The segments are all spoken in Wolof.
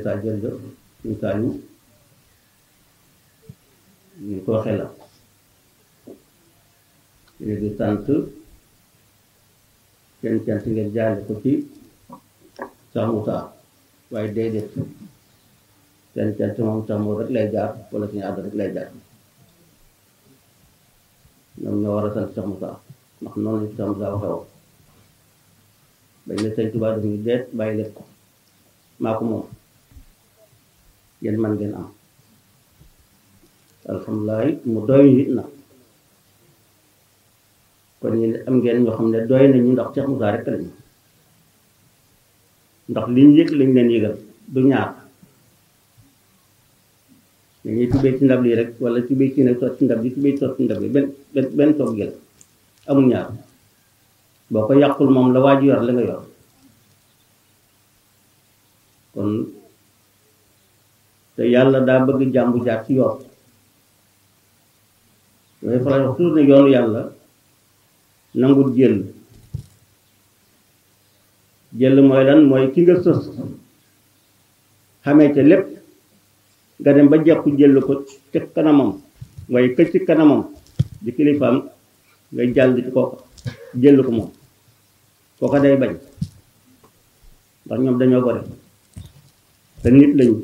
saa jërëjëf ñu Saliou ñu ko waxee la léegi sant seen cant ngeen jaale ko ci Cheikh Moussa waaye déedéet seen cant moom Cheikh Moussa rek lay jaar wala suñu àdd rek lay jaar ñoom ñoo war a sant Cheikh Moussa ndax noonu la Cheikh Moussa waxee woon bañ ne Sëñ Tuubaa daf ñu deet bàyyi leen ko maa ko moom yéen man ngeen am alhamdulilah mu doy nit na kon yéen am ngeen ñoo xam ne doy nañu ndax Cheikh Moussa rek lañu ndax liñ yëg lañ leen yëgal du ñaar dañuy tubbee ci ndab lii rek wala tubbee ci ne sot ci ndab li tubbee sot ci ndab li benn toog gël amul ñaar boo ko yàqul moom la waa ji yor la nga yor kon te yàlla daa bëgg jàmbu jaar ci yoon dafay faral wax toujours ne yoonu yàlla nangul jël mooy lan mooy ki nga sës xamee ca lépp nga dem ba jekku jël ko ci kanamam waaye këcc ci kanamam di kilifaam ngay jàll ci kooka jël ko moom kooka day bañ ndax ñoom dañoo gore te nit lañu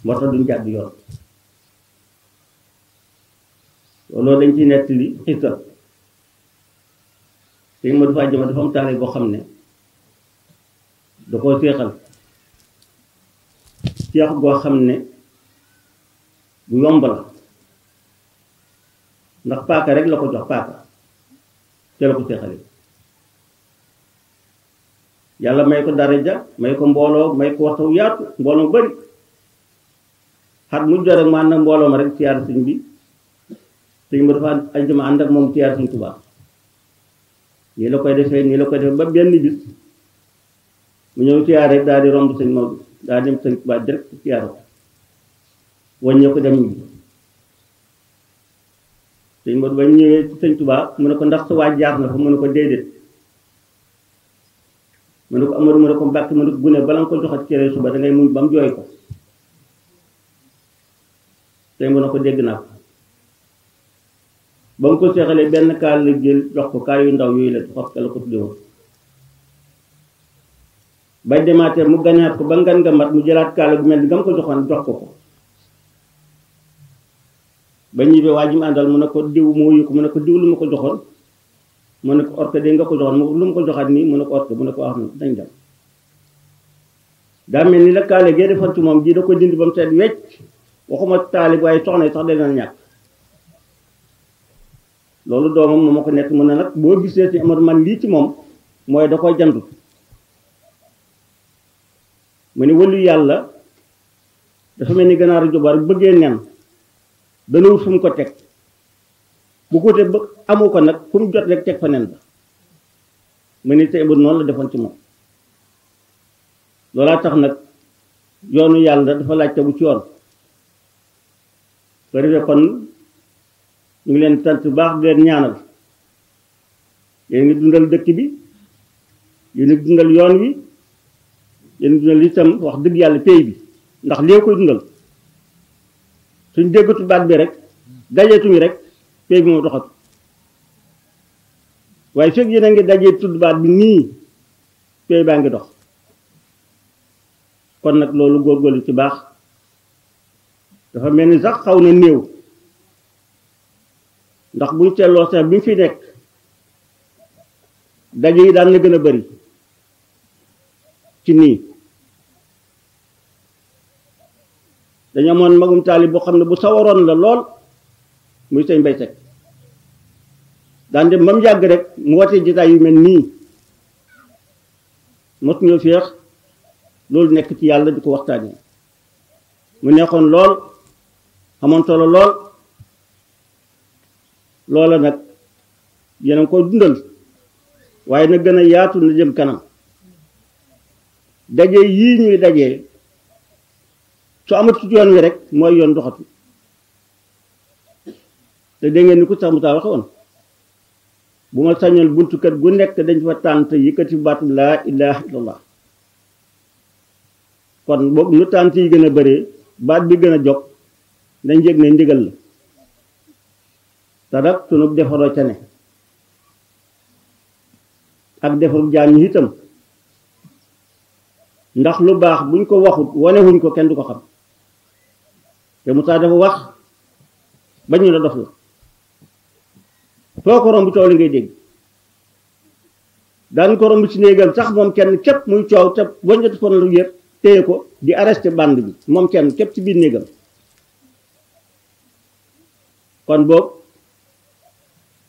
moo tax duñ jàdd yoon loolu dañ ciy nettali xisa te ma dafa jëma dafa am taale boo xam ne da koo seexal seex goo xam ne bu yomb la ndax paaka rek la ko jox paaka te la ko seexale yàlla may ko daraja may ko mbooloo may ko waxtu yaatu mbooloo mu bari xat mu jot rek ma ànd ak mbooloo ma rek siyaar sëñ bi sëñ ma dafa ay jëma ànd ak moom siyaar sëñ Tuubaa nii la koy defee ba benn bis mu ñëw siyaar rek daal di romb sëñ Maodo daal di dem sëñ Tuubaa direct siyaar ko wàññee ko dem ñibbi sëñ Maodo ba ñëwee ci sëñ Tuubaa mu ne ko ndax sa waaj jaar na fa mu ne ko déedéet mu ne ko Amadou mu ne ko Mbàkke mu ne ko gune bala nga ko joxat cere suba dangay muñ ba mu jooy ko sëñ mu ne ko dégg naa ko ba mu ko seexalee benn kaal la jël jox ko kaal yu ndaw yooyu la xof ka la ko tuddewoon bay demaatee mu gañaat ko ba ngan nga mat mu jëlaat kaala gu mel ni nga mu ko joxoon jox ko ba ñibbee waa ji mu àndal mu ne ko diw moo yu ko mu ne ko diw lu ma ko joxoon mu ne ko orke de nga ko joxoon lu ma ko joxaat nii mu ne ko orke mu ne ko wax na dañ dem daa mel ni la kaale gee defoon ci moom ji da ko dindi ba mu seet wecc waxuma taalib waaye soxna yi sax dana ñàkk loolu doomam moo ma ko nekk mu ne nag boo gisee ci Amadou man lii ci moom mooy da ko jantu mu ne wëlu yàlla dafa mel ni ganaaru jubar bëggee nen dana wut fu mu ko teg bu ko te ba amu ko nag fu mu jot rek teg fa nen ba mu ne te noonu la defoon ci moom loolaa tax nag yoonu yàlla dafa laaj tegu ci yoon ko defee kon ñu ngi leen sant bu baax di leen ñaanal yéen ngi dundal dëkk bi yéen ngi dundal yoon wi yéen ngi dundal itam wax dëgg yàlla pay bi ndax lee koy dundal suñ déggatu baat bi rek dajeetuñu rek pay bi moo doxatu waaye fekk yéen a ngi dajee tudd baat bi nii pay baa ngi dox kon nag loolu góorgóorlu ci baax dafa mel ni sax xaw na néew ndax buñ seetloo sax bi mu fi nekk daje yi daan na gën a bari ci nii dañu amoon magum taalib boo xam ne bu sawaroon la lool muy sëñ Mbay Sekk daan dem ba mu yàgg rek mu wootee jotaay yu mel nii mos ñoo féex loolu nekk ci yàlla di ko waxtaanee mu neexoon lool xamoon solo lool loola nag yéen a ngi koy dundal waaye na gën a yaatu na jëm kanam daje yii ñuy dajee su amatu ci yoon wi rek mooy yoon doxatu te dégg ngeen ni ko sax mu taa waxe woon bu ma sañoon buntu kër gu nekk dañ fa tànt yëkkati baatu laa ilaha illallah kon boog nu tànt yi gën a bëree baat bi gën a jog dañ yëg ne ndigal la te nag sunu defaroo ca ne ak defaru jaam ñi itam ndax lu baax buñ ko waxut wanewuñ ko kenn du ko xam te Moussa dafa wax bañ ñu la dof la foo ko romb coow li ngay dégg daan ko romb ci néegam sax moom kenn képp muy coow te waññati fon lu yëpp téye ko di arrêté bande bi moom kenn képp ci biir néegam kon boobu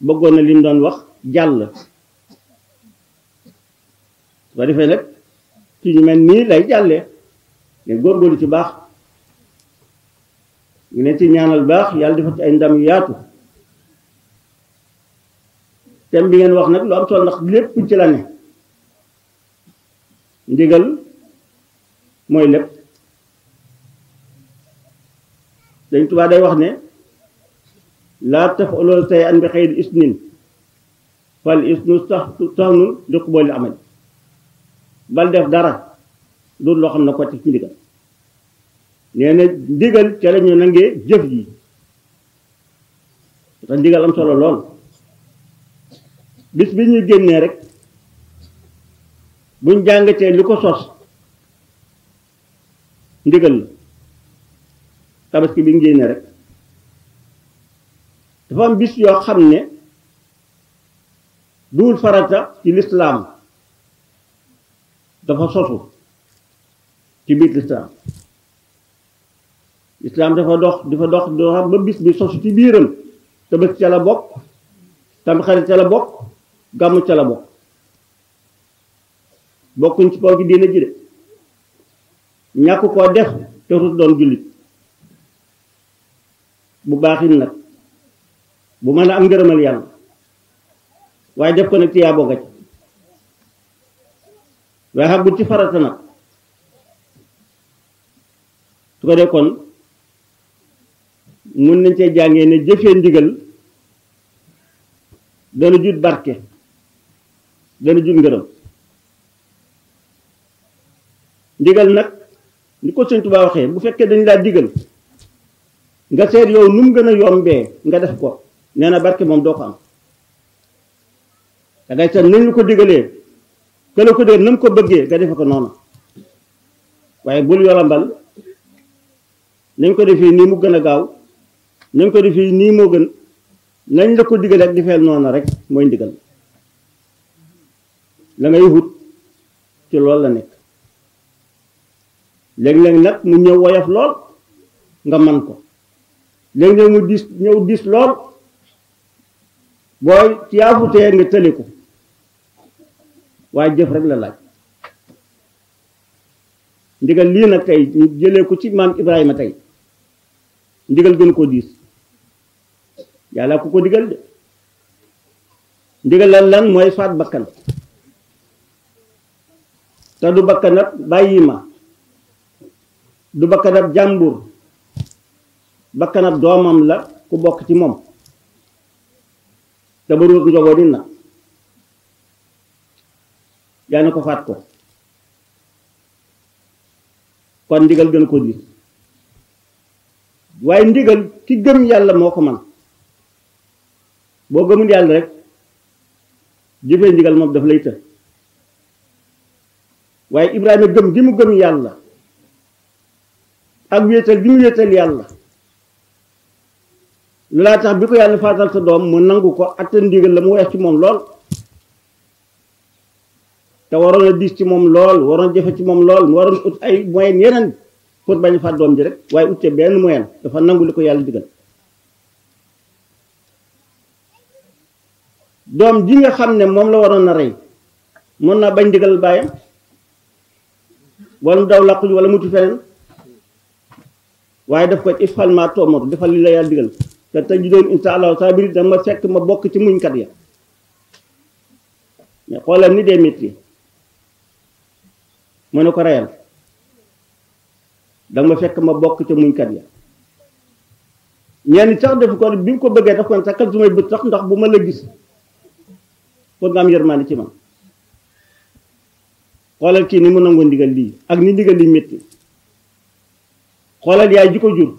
bëggoon na li mu doon wax jàll su ko defee nag ci ñu mel nii lay jàllee ngeen góorgóorlu ci baax ñu leen ci ñaanal baax yàlla defal ci ay ndam yu yaatu thème bi ngeen wax nag lu am solo ndax lépp ci la ne ndigal mooy lépp Sëñ Tuubaa day wax ne laa taf'alu shay'an bi xayri isnin fal isnu sahnun li qubuli amal bal def dara loolu loo xam ne ko ci ndigal nee na ndigal ca la ñu nangee jëf ji te ndigal am solo lool bis bi ñuy génnee rek buñ jàngatee li ko sos ndigal la tabaski bi ñu génnee rek dafa am bis yoo xam ne duul farata ci lislaam dafa sosu ci biir lislaam dafa dox ba bis bi sosu ci biiram tabaski ca la bokk tamxarit ca la bokk gàmmu ca la bokk bokkuñ ci kaw gi diina ji de ñàkk koo def te rut doon jullit bu baaxin nag bu mën a am ngërëmal yàlla waaye def ko nag ci yaa bokk ci waaye xaggul ci farata nag su ko dee kon mun nañ cee jàngee ne jëfee ndigal dana jut barke dana jut ngërëm ndigal nag ni ko Sëñ Tuubaa waxee bu fekkee dañ laa digal nga seet yow nu mu gën a yombee nga def ko nee na barke moom doo ko am dangay seet nañ lu ko digalee que la ko digal na mu ko bëggee nga defe ko noonu waaye bul yolambal nañ ko defee nii mu gën a gaaw nañ ko defee nii moo gën nañ la ko digalee ak defeel noonu rek mooy ndigal la ngay wut ci loolu la nekk léeg-léeg nag mu ñëw woyof lool nga man ko léeg-léeg mu ñëw diis lool booy ci yaafutee nga tële ko waaye jëf rek la laaj ndigal lii nag tey ñu jëlee ko ci maam Ibrahima tey ndigal gën koo diis yàlla ku ko digal de ndigal lan mooy faat bakkan te du bakkanab bàyyi ma du bakkanab jàmbur bakkanab doomam la ku bokk ci moom te ba ruut njogoo di na yaa na ko faat ko kon ndigal gën ko diis waaye ndigal ki gëm yàlla moo ko man boo gëmul yàlla rek jëfee ndigal moom daf lay të waaye Ibrahima gëm gi mu gëm yàlla ak wéetal gi mu wéetal yàlla lu laa tax bi ko yàlla faatal sa doom mu nangu ko attan ndigal la mu weex ci moom lool te waroon a diis ci moom lool waroon a jëfe ci moom lool mu waroon ut ay moyen yeneen pour bañ a faat doom ji rek waaye ut ca benn moyen dafa nangu li ko yàlla digal doom ji nga xam ne moom la waroon a rey mën naa bañ digal baayam wala mu daw làqu ji wala mutu feneen waaye daf ko ifal ma toomatu defal li la yàlla digal te tey ji doon insha allahu sabiri dama fekk ma bokk ci muñkat ya mais xoolal ni dee métti mu ne ko reyal dama fekk ma bokk ca muñkat ya ñenn sax def ko bi mu ko bëggee daf ko sakkal su may bët sax ndax bu ma la gis pour nga am yërmande ci man xoolal kii ni mu nangoo ndigal lii ak ni ndigal li métti xoolal yaay ji ko jur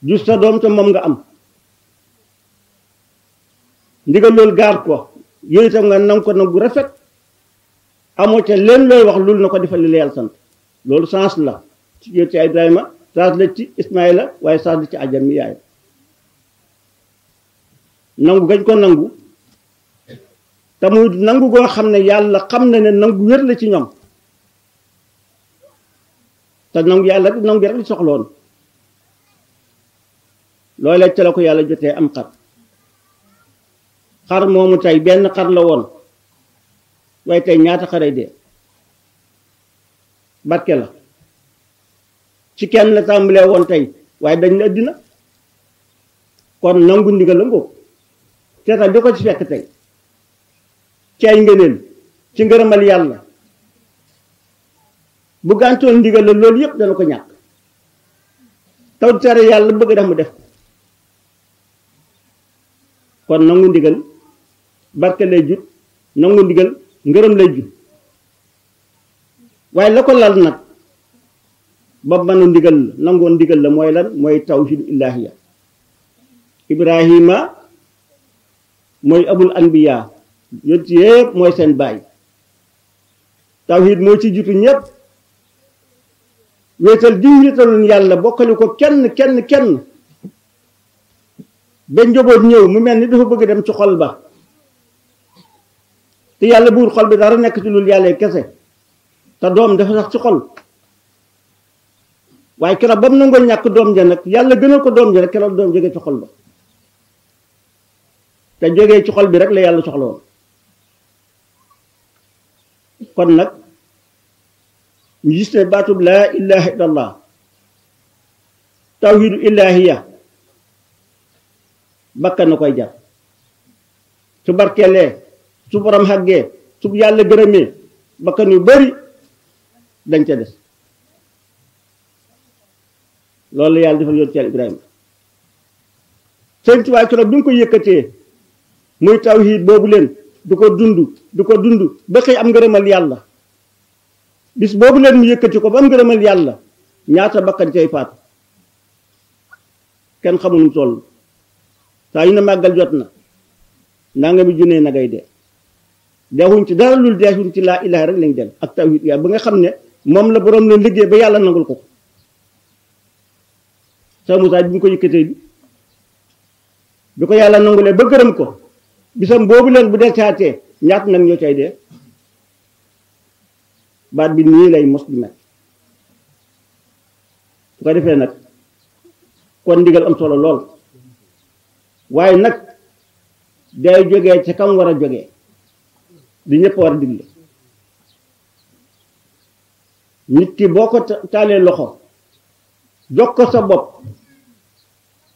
jur sa doom te moom nga am ndigal loolu gaar ko yooyu itam nga nangu ko nangu rafet amoo ca leen looy wax loolu na ko defal li la yàlla sant loolu sens la ci Ibrahima sens la ci Ismaïla waaye sens la ci Ajar mi yaay nangu gañ ko nangu te muy nangu goo xam ne yàlla xam na ne nangu wér la ci ñoom te nangu yàlla nangu rek li soxloon loolee ca la ko yàlla jotee am xar moomu tey benn xar la woon waaye tey ñaata xaray dee barke la ci kenn la tàmbalee woon tey waaye dañ la dina kon nangu ndigal la ngóob seetal di ko ci fekk tey ci ay ngëneel ci ngërëmal yàlla bu gàntoon ndigal la loolu yëpp dana ko ñàkk taw tere yàlla bëgg def mu def kon nangu ndigal barke lay jut nangu ndigal ngërëm lay jut waaye la ko lal nag ba manu ndigal la nangoo ndigal la mooy lan mooy tawhidu ilaahiya Ibrahima mooy abul anbiya yonent yépp mooy seen baay tawhid moo ci jiitu ñépp wéetal diw wéetaloon yàlla bokkali ko kenn ba njaboot ñëw mu mel ni dafa bëgg dem ci xol ba te yàlla buur xol bi dara nekk ci lul yàlla kese te doom dafa sax ci xol waaye keroog ba mu nangoo ñàkk doom ja nag yàlla gënal ko doom ja rek keroog doom jógee ci xol ba te jógee ci xol bi rek la yàlla soxla woon kon nag ñu gis ne baatub laa ilaha illallah tawhidu ilahiya bakkan na koy jar su barkeelee su borom xàggee su yàlla gërëmee bakkan yu bari dañ ca des loolu la yàlla defal yoon ci yàlla Ibrahima sëñ Tuubaa keroog bi nga ko yëkkatee muy tawhid boobu leen du ko dund ba xëy am ngërëmal yàlla bis boobu leen mu yëkkati ko ba am ngërëmal yàlla ñaata bakkan cay faatu kenn xamul mu toll saa yu ne màggal jot na nanga mi junne nagay dee deexuñ ci dara lul deexuñ ci laa ilaha rek lañ del ak tawhid yaa ba nga xam ne moom la boroom la liggéey ba yàlla nangul ko sa Musaa bi mu ko yëkkatee bi ko yàlla nangulee ba gërëm ko bisam boobu leen bu dee caatee ñaat nag ñoo cay dee baat bi nii lay mos di mel su ko defee nag kon ndigal am solo lool waaye nag day jógee ca kam war a jógee di ñëpp war a digle nit ki boo ko taalee loxo jox ko sa bopp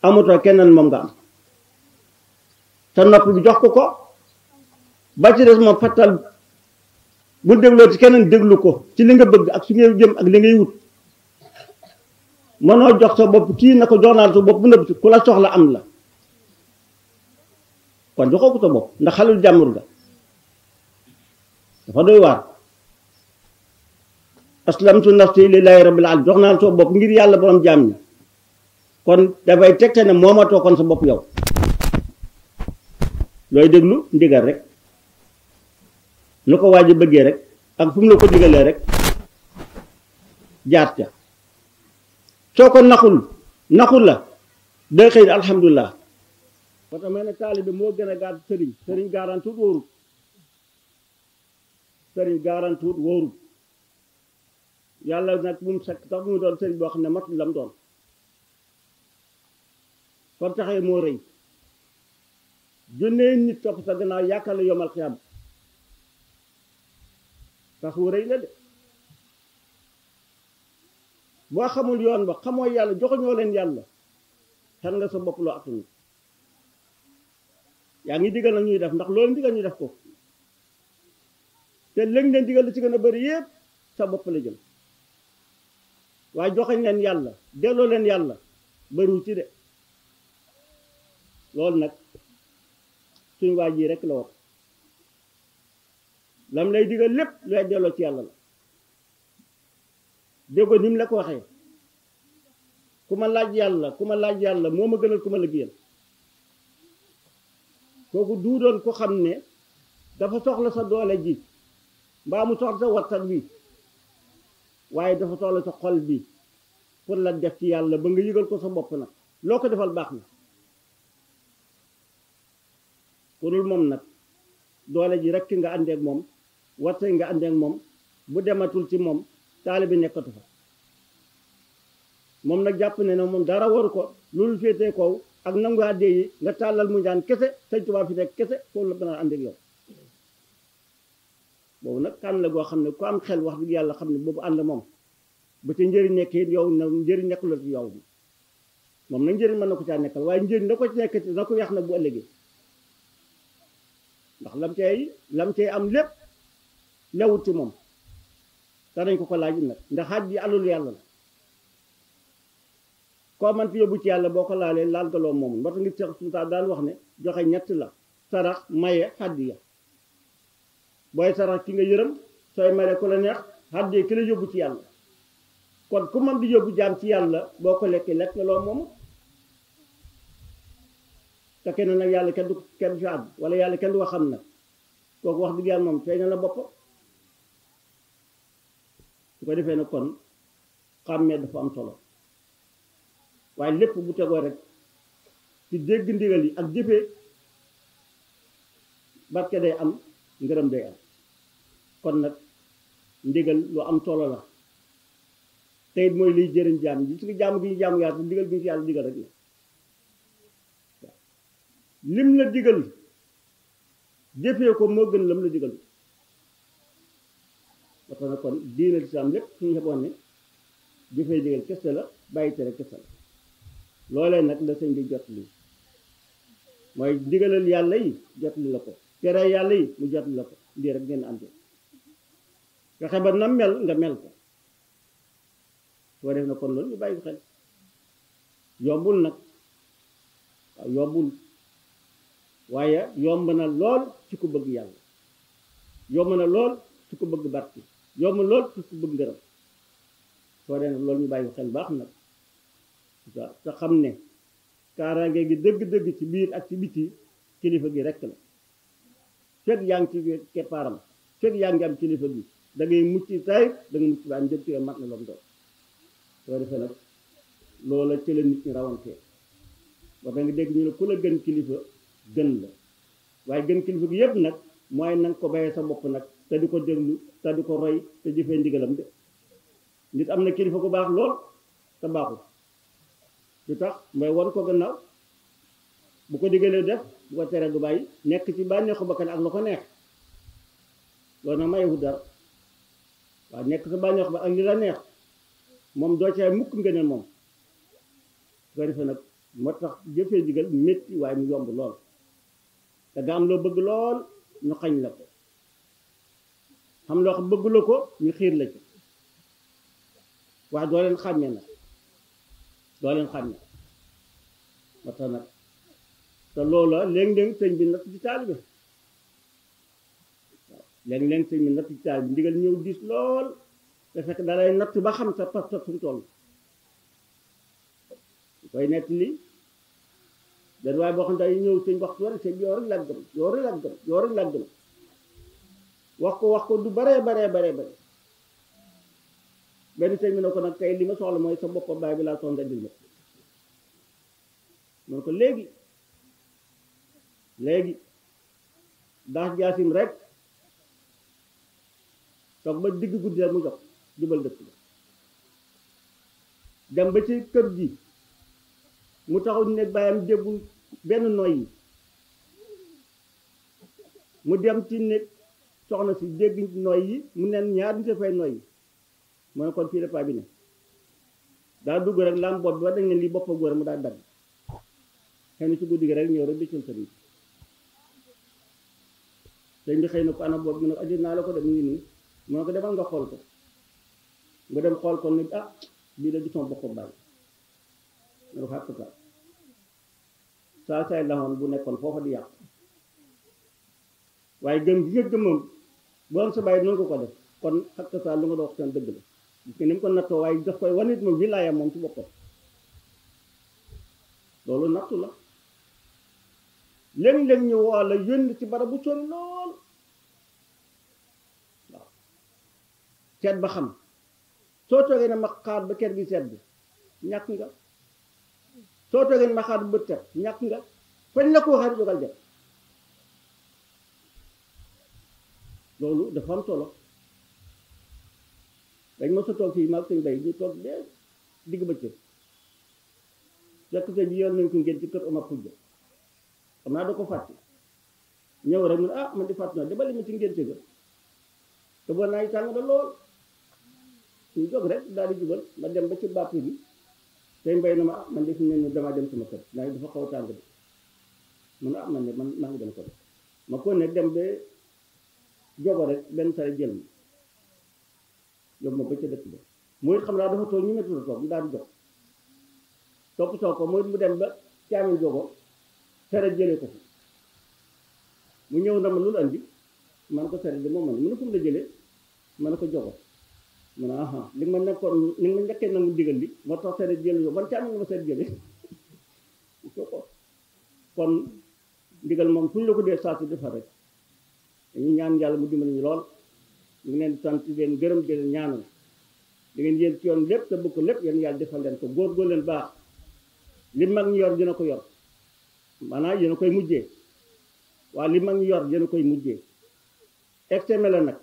amatoo keneen moom nga am sa nopp bi jox ko ba ci des moom fattal bu dégloo ci keneen déglu ko ci li nga bëgg ak su ngay jëm ak li ngay wut mënoo jox sa bopp kii na ko jox naa sa bopp bu nëbb ku la soxla am la kon joxoo ko sa bopp ndax xalul jàmbur ga dafa doy waar aslamtu nafsi lillahi rabbil alamin jox naa sa bopp ngir yàlla borom jaam ñi kon dafay tegte ne moomatoo kon sa bopp yow looy déglu ndigal rek nu ko waaj a bëggee rek ak fu mu la ko digalee rek jaat ca soo ko naxul la day xëy alhamdulilah parce que may ne taalibe moo gën a gàtt sëriñ garantuut wóorut yàlla nag bu mu sakk tax mu doon sëriñ boo xam ne matul lam doon fam taxee moo rëy junnee nit topp sa gannaaw yaakaar la yomal xiyaam tax wu rëy la de boo xamul yoon ba xamoo yàlla joxuñoo leen yàlla xel nga sa bopp loo attanu yaa ngi digal na ñuy def ndax loolu digal ñu def ko te léegi leen digal li ci gën a bari yépp sa bopp la jël waaye joxañ leen yàlla delloo leen yàlla bariwul ci de loolu nag suñ waa ji rek la wax lam lay digal lépp lay delloo ci yàlla la déggoo ni mu la ko waxee ku ma laaj yàlla moo ma gënal ku ma liggéeyal kooku du doon ko xam ne dafa soxla sa doole ji mbaa mu soxla sa wattat bi waaye dafa soxla sa xol bi pour la def ci yàlla ba nga yëgal ko sa bopp nag loo ko defal baax na ku dul moom nag doole ji rekk nga àndeek moom wattat nga àndeek moom bu dematul ci moom taalibe bi nekkatu fa moom nag jàpp ne na moom dara waru ko loolu féetee kaw ak nangu àddee yi nga tàllal mu ñaan kese Sëñ Tuubaa fi nekk kese foofu la gën a ànd ak yow boobu nag kan la goo xam ne ku am xel wax dëgg yàlla xam ne boobu ànd moom ba ca njëriñ nekkee yow na njëriñ nekkul la ci yow moom nag njëriñ mën na ko caa nekkal waaye njëriñ da ko ci nekkati na ko weex nag bu ëllëgee ndax lam cay am lépp lewut ci moom te dañ ko laaj nag ndax xaaj bi alalu yàlla la koo man fi yóbbu ci yàlla boo ko laalee laal nga loo moom moo tax ngi Seex Sultaan daan wax ne joxe ñett la sarax maye hadiya booy sarax ki nga yërëm sooy maye ku la neex hadiya ki la yóbbu ci yàlla kon ku man di yóbbu jaam ci yàlla boo ko lekkee lekk nga loo moom te kenn nag yàlla kenn du fi àdd wala yàlla kenn du ko xam nag kooku wax dëgg yàlla moom feeñ na la bopp su ko defee nag kon xàmmee dafa am solo waaye lépp bu tegoo rek ci dégg ndigal yi ak jëfee barke day am ngërëm day am kon nag ndigal lu am solo la tey mooy liy jëriñ jaam yi ci jaamu gi ñu jaamu yàlla ndigal gi ñu ci yàlla digal rek la lim la digal jëfee ko moo gën lam la digal ba tax na kon diine lislaam lépp suñu xeboon ne jëfee digal kese la bàyyi tere kese la loolee nag la sëñ bi jot li mooy ndigalal yàlla yi jot li la ko tere yàlla yi mu jot li la ko lii rek ngeen ànd fexe ba na mel nga mel ko soo def na kon loolu ñu bàyyi xel yombul nag waaw yombul waaye yomb na lool ci ku bëgg yàlla yomb na lool ci ku bëgg barki yomb lool ci ku bëgg ngërëm soo def nag loolu ñu bàyyi xel baax nag waaw te xam ne kaaraange gi dëgg-dëgg ci biir ak ci biti kilifa gi rekk la fekk yaa ngi ci keppaaram fekk yaa ngi am kilifa gi da ngay mucc tay da nga mucc ba am njëkk mat na loom doon soo defee nag loola ci la nit ñi rawantee wax da nga dégg ñu ne ku la gën kilifa gën la waaye gën kilifa gi yépp nag mooy na nga ko bayee sa bopp nag te di ko déglu te di ko roy te jëfee ndigalam de nit am na kilifa ku baax lool te baaxul lu tax mooy wan ko gannaaw bu ko diggalee def bu ko teree du bàyyi nekk ci bànneexu bakkan ak la ko neex loolu nag mayewu dara waaw nekk sa bànneexu ba ak li la neex moom doo cay mukk ngëneel moom su ko defee nag moo tax jëfee digal métti waaye mu yomb lool te nga am loo bëgg lool ñu xañ la ko xam loo xam bëgg la ko ñu xiir la ci waaye doo leen xàmmee nag doo leen xam ne moo tax nag te loola léeg-léeg sëñ bi natt ci taalibe waaw léeg-léeg sëñ bi natt ci taalibe ndigal ñëw diis lool te fekk dalay natt ba xam sa pas-pas fu mu toll koy nett li benn waaye boo xam ne day ñëw sëñ waxtu war sëñ yoo rek làggam yoo rek làggam wax ko du baree benn sëñ bi ne ko nag tey li ma soxla mooy sa bopp baay bi laa soxla nga dil ma mun ko léegi daas jaasim rek toog ba digg guddi rek mu jox jubal dëkk ba dem ba ci kër gi mu taxaw ne bàyyam déggul benn noyyi mu dem ci ne soxna si dégg noyyi mu neen ñaar nit a fay noyyi mu ne kon fii la paa bi ne daa dugg rek lam bopp bi ba dañ ne lii boppa góor mu daa dagg xëy na ci guddi gi rek ñëw rek bëccël sëriñ sëñ bi xëy na ko ana bopp mu ne ko andi naa la ko dem ngi nii mu ne ko demal nga xool ko nga dem xool ko ne ah bii da gisoon boppa bàyyi nga ko xàq saa saay laxoon bu nekkoon foofa di yàq waaye gëm gi nga gëmam bu am sa bàyyi noonu ko def kon xàq saa lu nga doon wax seen dëgg la gis nga ni mu ko nattoo waaye daf koy wanit moom wilaaya moom ci boppam loolu nattu la léeg-léeg ñu woo la yónni ci barab bu sori lool waaw seet ba xam soo toogee ne ma xaar ba kër gi sedd ñàkk nga soo toogee ne ma xaar ba bët set ñàkk nga fañ la ko waxee jógal dem loolu dafa am solo dañ ma sa toog fii maag sëñ bay ñu toog dee digg bëccëg fekk sëñ bi yoon nañ ko ngeen ci kër Omar Khoudia xam naa da ko fàtte ñëw rek mu ne ah man di fàtte naa debali ma ci ngénte ga te boo naa yi tàng da lool ñu jóg rek daal di jubal ma dem ba ci bàpp bi tey mbay na ma ah man de fi mu ne nii damaa dem sama kër naa dafa xaw tàng bi mu ne ah man de man maa ngi dem ko def ma ko ne dem ba jogo rek benn sare jël ma yóbbu ma ba ca dëkk ba mooy xam naa dafa toog ñu metula toog mu daal di jox topp soo ko mooy mu dem ba caamin jogo sare jëlee ko fi mu ñëw na ma lu andi man ko sare de moom man mu ne fu mu la jëlee ma ne ko jogo mu ne aha li ma nekkoon li ma njëkkee na mu digal li moo tax sare jël yow man caamin nga ma sare jëlee ko kon ndigal moom fu ñu la ko dee saa si defar rek dañuy ñaan yàlla mu dimbali ñu lool ñu ngi leen di sant leen gërëm di leen ñaanal di ngeen yéen ci yoon lépp te bëgg ko lépp yéen yàlla defal leen ko góor leen baax li mag ñu yor dina ko yor maanaam yéen a koy mujjee waaye li mag ñu yor yéen a koy mujjee extémé la nag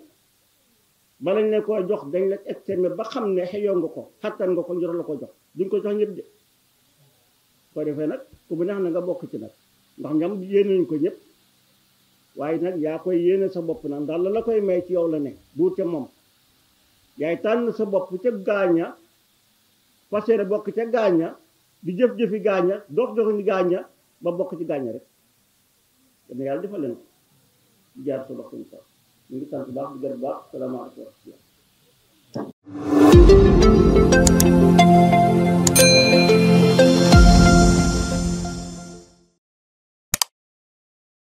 balañ ne koo jox dañ la extémé ba xam ne xëyoo nga ko xattan nga ko njoro la ko jox duñ ko jox ñëpp de ko defee nag ku bu neex na nga bokk ci nag ndax ñam yéene nañ ko ñëpp waaye nag yaa koy yéene sa bopp nag ndax la koy may ci yow la ne du ca moom yaay tànn sa bopp ca gaaña fas yéene bokk ca gaaña di jëf-jëfi gaaña dox-doxi gaaña ba bokk ci gaaña rek dana yàlla defal leen ko jaar sa bopp ñu ngi sant baax di gër baax salaamaaleykum wa rahmatulah